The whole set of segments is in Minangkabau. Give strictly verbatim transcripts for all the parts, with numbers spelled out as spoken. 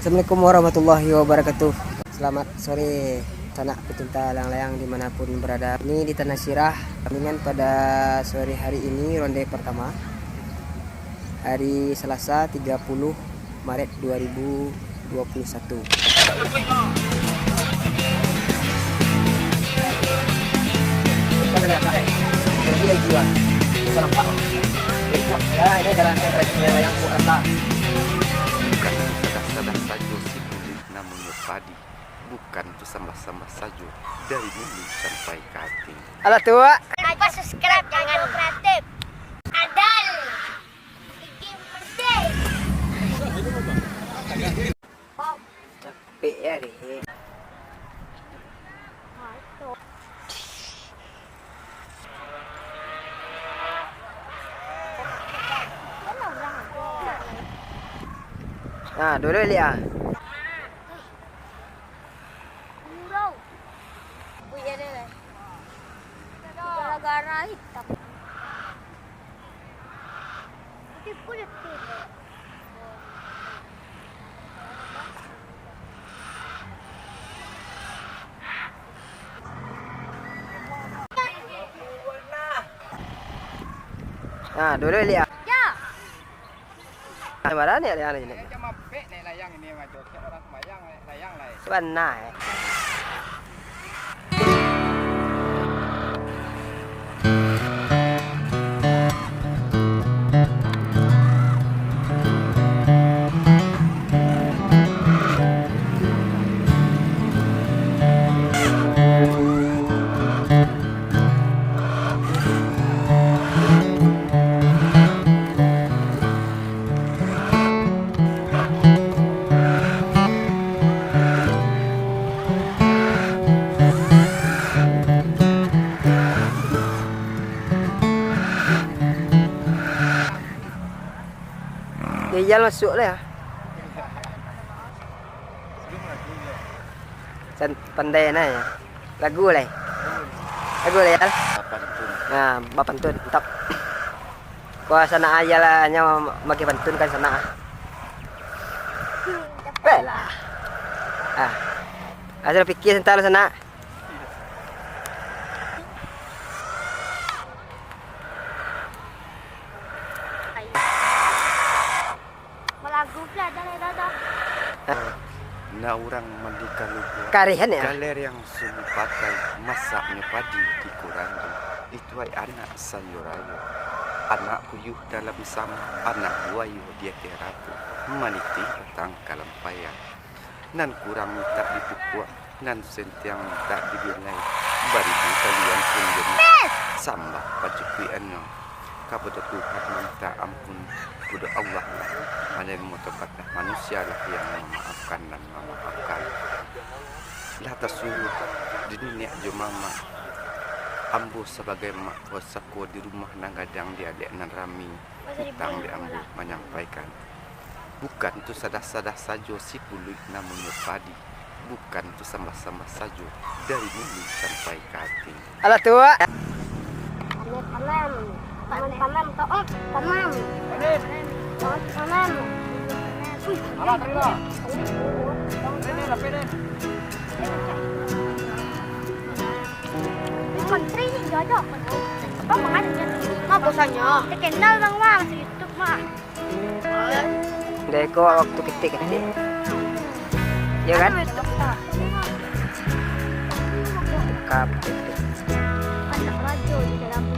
Assalamualaikum warahmatullahi wabarakatuh. Selamat sore, sanak pecinta layang-layang dimanapun berada. Ini di Tanah Sirah, pertandingan pada sore hari ini, ronde pertama, hari Selasa, tiga puluh Maret dua ribu dua puluh satu. Bukan sadah-sadah sajo si kulik namunnyo padi, bukan tu sambah-sambah sajo dari mulu sampai ka ati. Alah tu, Wak. Lupa subscribe channel Kreatif Adal. Bikin pedih. Capek ya, Rin. Nah, dulu lihat. Gara-gara hitam. Nah, dulu lihat. Ya. Barani ada yang lain. Bana, eh. Rijal masuk lah ya. Can pandai nah ya. Lagu lai. Lagu lai ya. Bapantun. Nah, bapantun. Mantap. Wah, sanak aja lah, nyo makai pantun kan sanak. Baiklah. Ah. Asal pikir sebentar lah sanak. Balagu pula dah, dah, dah. Nah, urang mandi kaluguak. Karihan ya? Galer yang sungguh pakai, masaknyo padi dikurangi. Ituai anak sayur rayo. Anak puyuh dalam sama, anak buayo di ateh rabu. Maniti batang kalampaian. Nan kurang mintak dipukuak, nan sentiang mintak dibilai. Baribu kalian pun jo mintak sambah pacukuikannyo. Kapado Tuhan mintak ampun, kapado Allah lah manarimo tobatlah, manusialah yang mamaafkan dan mamaafkan. Lah tasuruah di niniak jo mamak, ambo sabagai mak pusako di rumah nan gadang di alek nan rami, utang di ambo manyampaikan. Bukan tu sadah-sadah sajo si puluik namonyo padi, bukan tu sambah-sambah sajo dari mulu sampai ka ati. Alah tu, Wak. Tanam, tanam, tanam, to'ok, tanam. To'ok, tanam. Wih, alah, terima. Ini, ini, lapeh, deh. Ini country, ini aja. Bang, mana dia? Apa bosannya? Terkenal, Bang, Bang, di YouTube, mah. Dari ko waktu ketek-ketek. Ya kan? Kap ketek. Anak raja di dalam.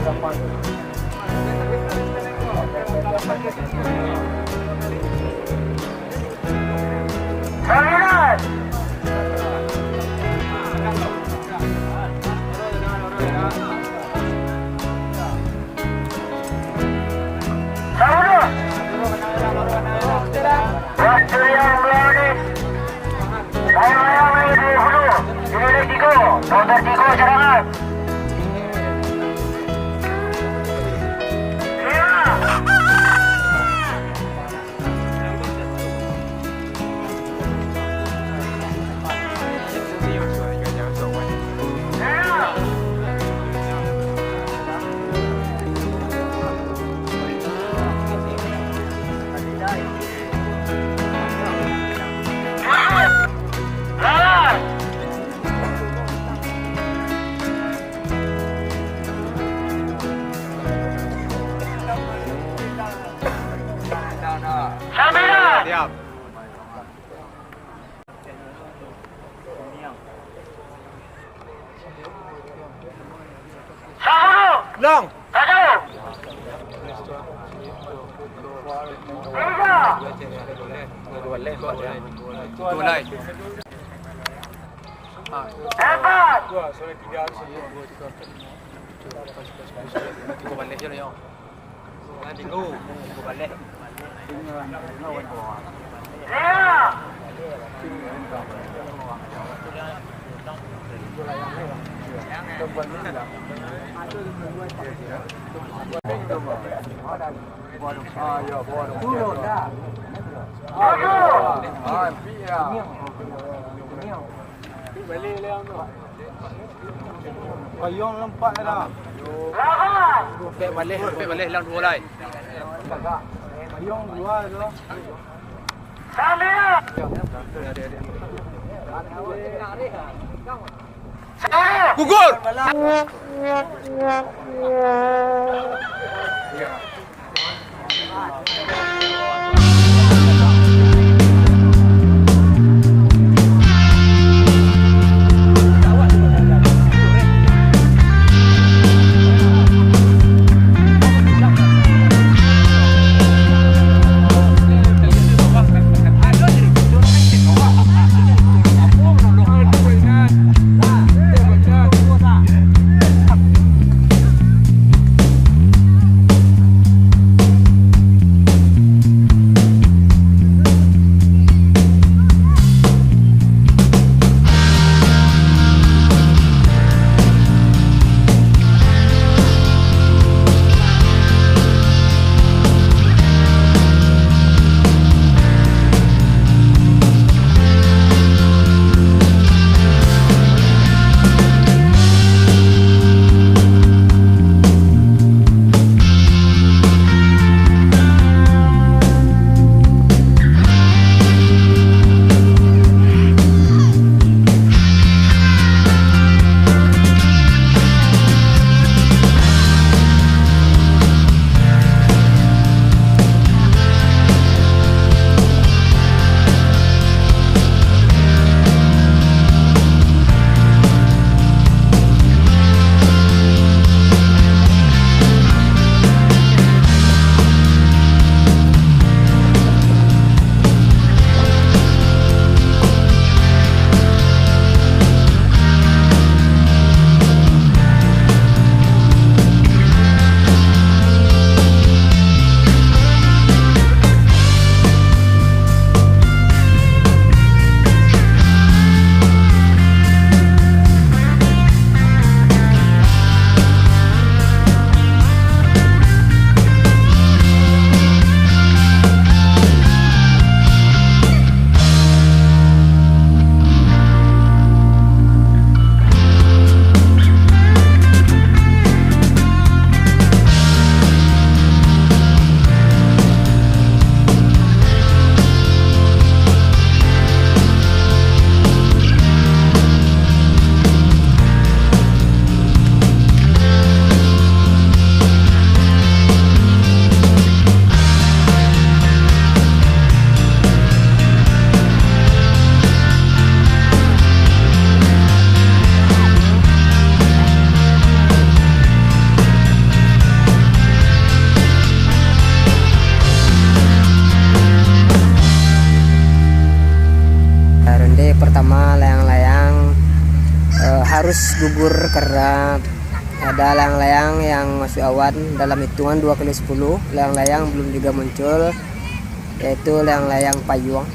Laban. Sembilan. Saudah. Waktu yang melawan ni. Layang-layang naik dua puluh. Ini ada tiga. Motor tiga cadangan. Long. Tiga. Dua lai. Empat. Tigo baleh je lah, yo. Tigo baleh. Lima. Tujuh. Payuang lampak dah. Pek baleh, pek baleh, hilang duo lai. Payuang duo tu. Gugur! Ronde pertama, layang-layang, eh, harus gugur karena ada layang-layang yang masuk awan. Dalam hitungan dua kali sepuluh, layang-layang belum juga muncul, yaitu layang-layang payuang.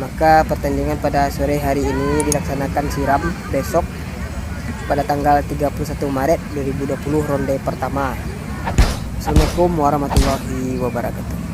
Maka, pertandingan pada sore hari ini dilaksanakan siram besok pada tanggal tiga puluh satu Maret dua ribu dua puluh, ronde pertama. Assalamualaikum warahmatullahi wabarakatuh.